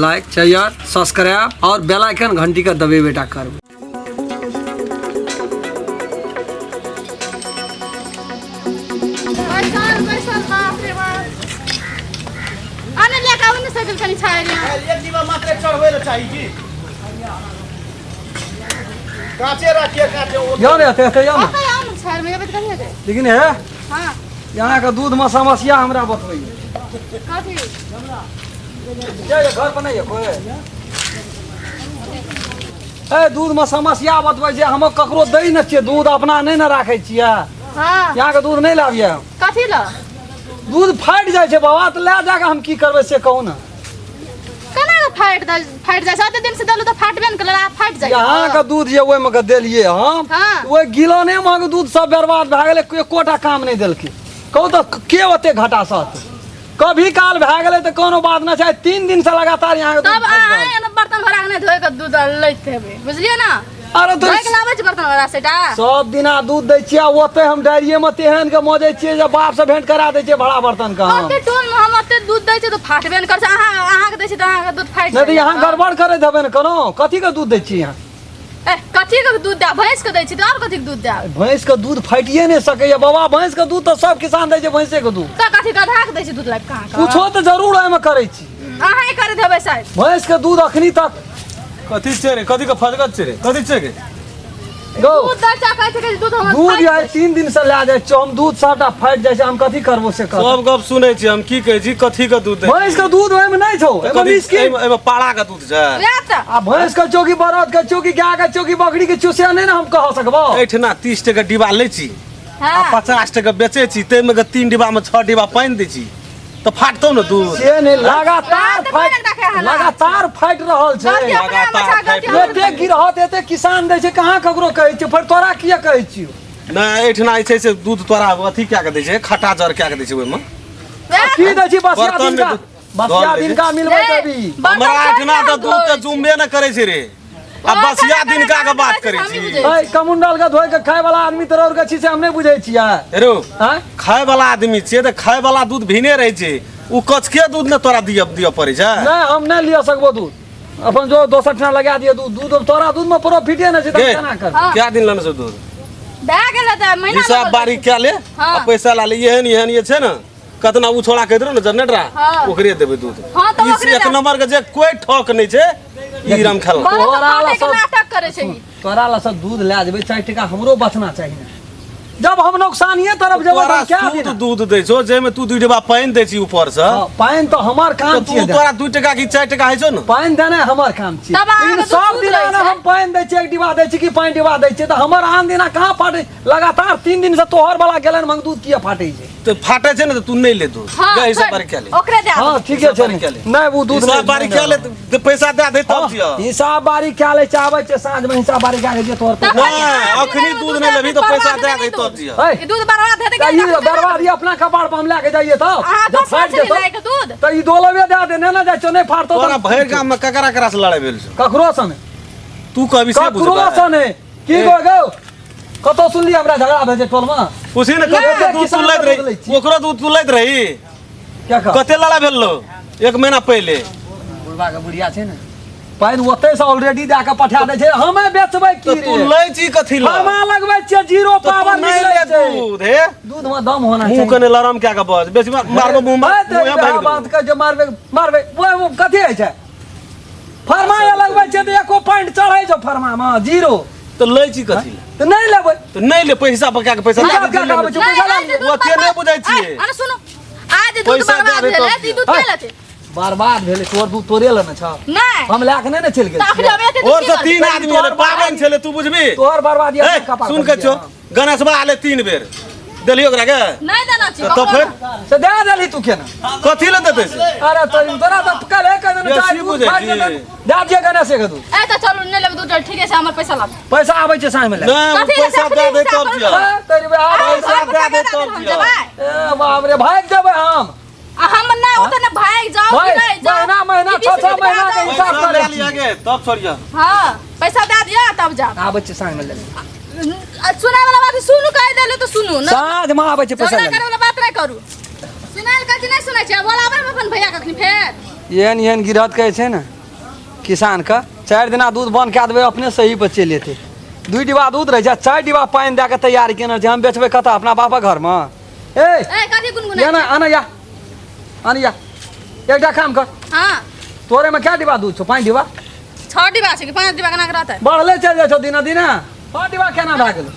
Like share subscribe और बेल icon घंटी का दबे बेटा करबै। बैसल बैसल, बाप रे बाप, आने लेके आबू ने साइकिल कनी छाड़ि यहाँ। एक डिब्बा मात्र चढ़बै लए चाही की काचे राखिए काचे ओ। जाओ ने एते एते जाओ ने। ओतै आउ ने छाड़ि मे, एबै तऽ कथी हेतै? लेकिन हे हाँ। यहाँ के दूध में समस्या हमरा बतबैया। कथी? ये घर पर नहीं है कोई? ए दूध में समस्या बतबै छै, हम ककरो दै न छियै दूध, अपना नहि ने राखै छियै। हाँ। यहाँ के दूध नहि लाबियै। कथी ल? दूध फाटि जाइ छै बाबा, तऽ लए जाके हम की करबै से कहू ने। केना के फाटि जाइ छै? एते दिन से देलहुँ तऽ फाटबे ने केलक, आब फाटि जाइ। यहाँ के दूध जे ओहिमे के देलियै हम, हाँ। ओहि गिलने मे दूध सब बर्बाद भए गेलै, एकोटा काम नहि देलकै। कहू तऽ के ओते घाटा सहतै? कभी काल भए गेलै तऽ कोनो बात नहि छै, 3 दिन से लगातार यहाँ के दूध तब फाटि अहाँ रहल। एना बर्तन भरा के नहि धोइ के दूध लैत हेबै, बुझलियै ने? अरे तो धोइ के लाबै छी बर्तन भरा सेटा। सब दिना दूध दै छियै आ ओते हम डायरिये मे तेहन के मजै छियै जे बाप से भेंट करा दै छियै भरा बर्तन के हम। ओते टोल मे हम ओते दूध दै छियै तऽ फाटबे ने करै छै। अहाँके दै छियै तऽ अहाँके दूध फाटि नहि तऽ जाइए। यहाँ गड़बड़ करैत हेबै ने कोनो। कथी के दूध दै छियै यहाँ? ए, कथी के दूध देब? भैंस के दै छी तऽ आओर कथी के दूध देब? भैंस के दूध फाटिए नहि सकैया बाबा। भैंस के दूध तऽ सब किसान दै छै भैंसे के दूध। तऽ कथी गधा के दै छी दूध लाबि कऽ अहाँके? कुछो तऽ जरूर एहिमे करै छी। अहाँ करैत हेबै शायद। भैंस के दूध अखनी तक कथी छै रे? कथी के फजगत छै रे? कथी छै गे? गौ दूध दै छै, कहै छै कि दूध हमर दूध फाटि यऽ जाइ छै। 3 दिन से लए जाइ छियै हम, दूध सबटा फाटि जाइ छै, हम कथी करबो से कर। सब गप सुनै छी हम, की कहै छी? कथी के दूध दै? भैंस के दूध ओहिमे नहि छौ, एहिमे कथी मिस्किन। एहिमे पाड़ा के दूध छै। वएह तऽ। आ भैंस के छौ कि बरद के छौ कि गाय के छौ कि बकरी के छौ से नहि ने हम कह सकबो। एहिठिना 30 टका डिब्बा लै छी हाँ। आ 50 टका बेचै छी, ताहिमे के 3 डिब्बा मे 6 डिब्बा पानि दै छी तऽ फाटतौ ने दूध? से नहि, लगातार रात भरि फाटि एकरा के हला। लगातार फाटि रहल छै। गलती अपने मे छै, गलती हमर। एते गिरहत एते किसान दै छै, कहाँ ककरो कहै छियै? फेर तोरा किया कहै छियौ? नहि, एहिठिना जे छै से दूध तोरा अथी कए के दै छै, खट्टा जर कए के दै छै ओहिमे। की दै छी? बसिया बर्तन मे दिनका दूध बसिया धऽ लै छै। दिनका मिलबै ए, कभी। बर्तन हमरा एहिठिना छोड़ि तऽ के दूध तऽ धोइ छी। जुमबे नहि करै छै रे, आ ओ बसिया खाना दिनका के खाना बात खाइ करै छै, हमही छी। बुझै ऐ कमुंडल के धोइ के खाय वाला आदमी तोरा के छी से हम नहि बुझै छियै। हेरो आँय? खाय वाला आदमी छियै तऽ खाय वाला दूध भीने रहै छै, ओ कचके दूध ने तोरा दिअ दिअ पड़ै छै। नहि, हम नहि लिअ सकबो दूध, अपन जो दोसर ठिना लगा दिअ दूध। दूध तोरा दूध में प्रॉफिटे नहि छै तऽ गे, केना करबै? हाँ। कए दिन लेने छौ दूध? भए गेलै तऽ महीना हिसाब लगल बारी छै। कए ले हाँ। आ पैसा ला ले। एहन एहन जे छै ने कतना ओ छोड़ा कहैत रहो ने जनरेटरा, हाँ। ओकरे देबै दूध। हाँ, तऽ ई ओकरे एक दे। नंबर के जे कोई ठक नहि छै ई राम खेलना। बड़ा तऽ तोरा फाटै के सब- नाटक करै छै ई। तोरा ला सब दूध लए जेबै, 4 टका हमरो बचना चाही ने। जब हम नुकसानिये तरफ जेबै तोरा तऽ क्या शुद्ध दिना? दूध दै छौ जाहिमे तू 2 डिब्बा पानि दै छी ऊपर से। हाँ, पानि तऽ हमर काम तऽ तू छियै देनाइ। तोरा 2 टका की 4 टका होइ छौ ने? पानि देनाइ हमर काम छियै। तब अहाँके लेकिन दूध सब शुद्ध दिना रहै ने छै। हम पानि दै छियै, 1 डिब्बा दै छियै कि 5 डिब्बा दै छियै, तऽ हमर आन दिना कहाँ फाटै? लगातार 3 दिन से तोहर वाला गेलन मंग दूध किया फाटै छै? तऽ फाटै छै ने तऽ तू नहि ले दूध। हाँ, गै, हिसाब छोड़, बारी कए ले। ओकरे दए हाँ, दे। ठीके छै हिसाब ने। बारी कए ले। नहि, ओ दूध हिसाब नहि- बारी नहि कए ले तऽ पैसा दए दे तब हाँ, दिअ। हिसाब बारी कए लै छै, आबै छै साँझ मे हिसाब बारी कए के जे तोहर पैसा। तखन नहि, अहाँ अखनी दूध दूध नहि लेबही तऽ बर्बाद पैसा दए हेतै दे ने तब दूध। दिअ। है, ई दूध बर्बाद हेतै तऽ कि ई बर्बादी अपना कपार पर हम लए के जाइए तब अहाँ जब दोसर फाटि से जेतौ लए के दूध। तऽ ई डोलबे दए दे, नहि ने जाइ छौ, नहि फाटतौ तोरा तऽ भरि गाम मे ककरा ककरा से लड़ाइ भेल छौ? ककरो से नहि। तू कहबी से ककरो बुझबै। से नहि। की ए। गो गो कतौ सुनली हमरा झगड़ा भेल छै टोल मे? पूछी ने कते नहि, दूध तू किसान लैत के दूध लै रही? छी। ओकरो दूध तू लैत रही? क्या कह? कते लड़ाइ भेल लो 1 महीना पहिले? बुढ़बा के बुढ़िया छै ने, पानि ओतै से ऑलरेडी दए के पठा दै छै, हमे बेचबै की तऽ तू रे? लै छी कथी लए? हमा लगबै छियै जीरो तऽ तू पावर नहि निकलै ले छै। दूध हे। दूध में दम होना मुंह चाहिए। कने लरम कए के बज बेसी मारबो मुंह हे, ते मुँहे भागि बात देबो। के जे मारबै मारबै ओहि कथी होइ छै? फरमा लगबै छियै तऽ एको पॉइंट चढ़ै छौ फरमा मे जीरो। तऽ लै छी कथी लए? तऽ नहि लेबै। तऽ नहि ले, पैसा पका के पैसा हिसाब दए दे, कए के आबै छौ, नहि, पैसा लए आज लिअ। दूध ओते नहि बुझै छियै। अरे सुनू, आज दूध पैसा दए बर्बाद दे भेलै तब तऽ ई दूध के लेतै? बर्बाद भेलै तोर दूध तोरे लए ने छौ। नहि। हम लए के नहि ने चलि गेल तऽ अखनी छियै। हम एते दूध और की से करबै? 3 आदमी एलै, पाबनि छलै, तू बुझबी? तोहर बर्बादी ए, अपने कपार सुन पर के छियै, छौ हाँ। गणेशबा आले 3 बेर देलियो ओकरा के? नहि देना छी तऽ ककरो फेर? नहि। से दए देलही तू केना? कथी लए देतै से? अरे तोरा तऽ काल्हे कहि देने बेसी चाहे दूध बुझै फाटि छी। जेतै, दए दिअ गणेशे के दूध। ए तऽ चलू, नहि लेबै दूध, ठीके छै, हमर पैसा लाबू। पैसा आबै छै साँझ मे लए। नहि, ओ कथी लए पैसा से दए दे हिसाब तब करू दिअ। ने। ए, तोरी बे, आब पैसा घर पर दए दे टका तब हम दिअ। जेबै। ए बाप रे, भागि जेबै हम। आ हम नहि ओतऽ ने भागि जाउ कि भाइ, नहि जाउ। महीना महीना, ई छओ 20 छओ रुपया महीना के दऽ। हिसाब पैसा करै लए छी। लिअ गे तब छोड़िअ। हाँ, पैसा दए दिअ तब जाब। आबै छै साँझ मे लए। सुनाय वाला बात सुनू, कहि देले तऽ सुनू ने। साँझ मे आबै छै पैसा झगड़ा लए। करे वाला बात नहि करू। सुनायल कहै छी नहि सुनै छियै, बोलाबै हम अपन भैया कखनी फेर। एहन एहन गिरहत कहै छै ने किसानके 4 दिना दूध बन्द कए देबै अपने सही पर चलि एतै। 2 डिब्बा दूध रहै छै, 4 डिब्बा पानि दए कऽ तैयारी केने छै। हम बेचबै कतऽ? अपना बापक घरमे? ए ए कथी गुनगुना या ना आना या आना या, एकटा काम कर। हां तोरे में क्या डिब्बा दूध छौ? 5 डिब्बा? 6 डिब्बा छै कि 5 डिब्बा केना के रहतै? बढ़ले चलि जाइ छौ दिना दिना। 6 डिब्बा केना भए गेलै?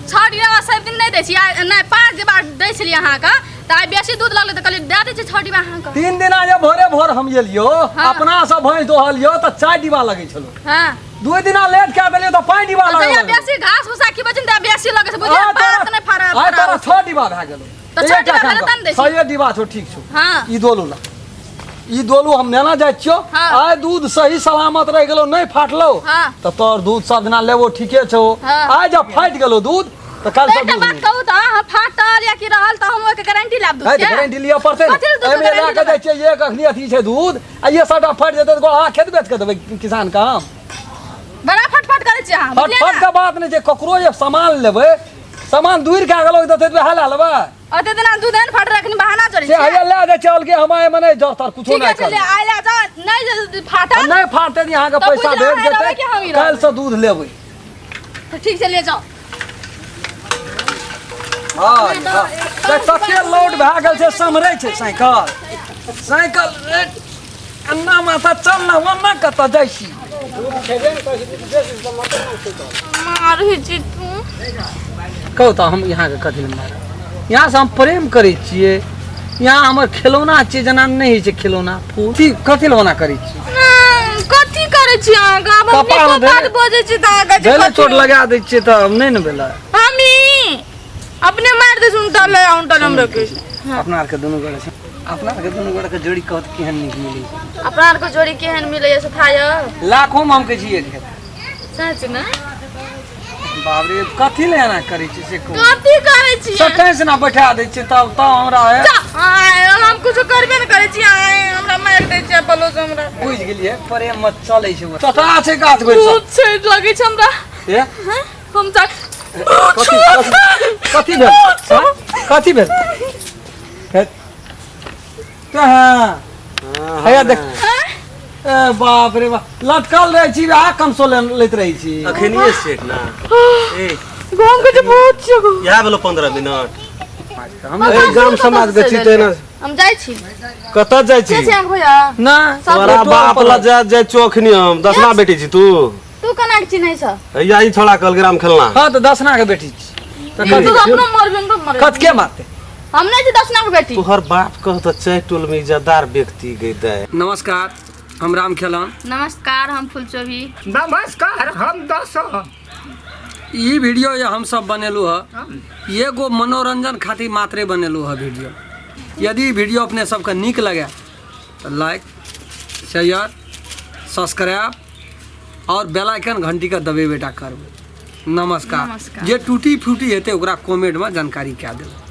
6 डिब्बा सब दिन नहि दै छी, नहि 5 डिब्बा दै छलियै अहाँके, तऽ आइ बेसी दूध लगलै तऽ कहलियै दए दै छी 6 डिब्बा अहाँके। 3 दिना जे भोरे भोर हम एलियो, हाँ। अपना सब भैंस दोहलियो तऽ 4 डिब्बा लगै छलो। हां। 2 दिना लेट कए देलियो तऽ 5 डिब्बा लगै। जहिया बेसी घास भूसा खिबै छै ने तहिया बेसी लगै छै, बुझलियै? पारत नहि फाड़ै। आइ तोरा 6 डिब्बा भए गेलो। तऽ 6 डिब्बा भेलै तहन दै छी। 6 डिब्बा छौ, ठीक छौ। हां। ई दोलू ला, ई दोलू हम नेना जाइ छियो। हाँ। आइ दूध सही सलामत रहि गेलो, नहि फाटलो, हाँ। तऽ तोर दूध सब दिना लेबो, ठीके छौ। हाँ। आइ जब फाटि गेलो दूध तऽ काल्हि एकटा सब दूध बात नहि। कहू तऽ अहाँ फाटल या की रहल तऽ हम ओहिके गारंटी लाब दूध है के? तऽ गारंटी लिअ पड़तै ने। कथी लए दूधके एहिमे लए गारंटी कऽ जाइ लेबै? छियै, एक अखनी अथी छै दूध आ ये सबटा फाटि जेतै तऽ गोहा खेत बेच कऽ देबै किसान के हम। बड़ा फटफट करै छियै अहाँ, बुझलियै फटफट ने? के बात नहि छै, ककरो जे सामान लेबै, सामान दूर कए गेलो देतै तऽ वएह लए लेबै। ओते दिना दूध एहन फाटल अखनी बहाना जोड़ै से छियै। हैया लए जाइ छै अलगे, हम एहिमे नहि जर कुछो ठीक नहि छै, ले करबै। आइ लए जाउ, नहि जे फाटल नहि फाटतै तऽ अहाँके तऽ पैसा बुझि भेट अहाँ रहबै जेतै, कि हम ही रहबै? काल्हिसँ दूध लेबै। तऽ ठीक छै, ले जाउ। हँ हँ। तऽ तते लोड भए गेल छै, सम्हरै छै साइकिल साइकिल ए, अन्ना माथा चल ना, ओन्ना कतऽ जाइ छी? मारै छी तू। कहू तऽ हम यहाँके कथी लए मारब? यहाँसँ हम प्रेम करै छियै, यहाँ हमर खेलौना छियै, जेना नहि होइ छै खेलौना फूल, की कथी लए ओना करै छियै? नहि, कथी करै छी अहाँके? आब हम कपारमे नीको बात धेने- बजै छी तऽ अहाँके जे भेलै कथी- चोट लगा दै छियै तऽ नहि ने भेलै। हम ई अपने मारि दै छी, उनटा ले उनटा हम रखै छी। अपना आरके दुनू गोटे छै, अपना आरके दुनू गोटेके जोड़ी कहत केहन नीक मिलै छै। अपना आरके जोड़ी केहन मिलैया से था यौ? लाखोमे हम कहै छी एक हेतै। सच ने? बाप रे, कथी लए एना करै छी से कहू। कथी करै छी? सटैस ना बैठा दै छियै तब तब हमरा है। आय, हम कुछो करबे ने करै छी, आय हमरा मारि दै छै पलोस हमरा। बुझि गेलियै, प्रेम मे चलै छै। चटा छै गाछ भरि सब। भूत छै लगै छै हमरा। ए? हैं? हम जा कथी कथी कथी भेल? हाँ? कथी भेल? हे, कहाँ हैया देख। ए बाप रे बाप, लटकल रहै छी आ कमसो लैत रहै छी। अखनिए सेठ ना ए गाम के जे भूत छै गो। इएह भेलो 15 मिनट। हम ए गाम समाज के छी तऽ एना हम जाइ छी। कतऽ जाइ छी? के छै अहाँके भैया? ना तोरा बाप लग जा जाइ छौ अखनी हम दसना बेटी छी तू। तू केना के चिन्है छ? हैया ई छोड़ा कहल ग्राम खेलना। हाँ तऽ दसना के बेटी छी तऽ तू कथी तऽ अपनो मरबे, हमरो मरबे। कथ के मारतै? हम नहि छी दसना के बेटी। तोहर बाप कह तऽ चारि टोल में इज्जतदार व्यक्ति गई दे। नमस्कार, हम राम खेलन। नमस्कार, हम फुलचोभी। नमस्कार, हम दसन। ई वीडियो जे हम सब बनेलहुँ हँ, एगो मनोरंजन खातिर मात्रे बनेलहुँ हँ वीडियो। यदि ई वीडियो अपने सबके नीक लगे तऽ लाइक, शेयर, सब्सक्राइब और बेल आइकन घंटी के दबेबे टा करबै। नमस्कार। नमस्कार। जे टूटी फूटी हेतै ओकरा कमेंटमे जानकारी कए देबै।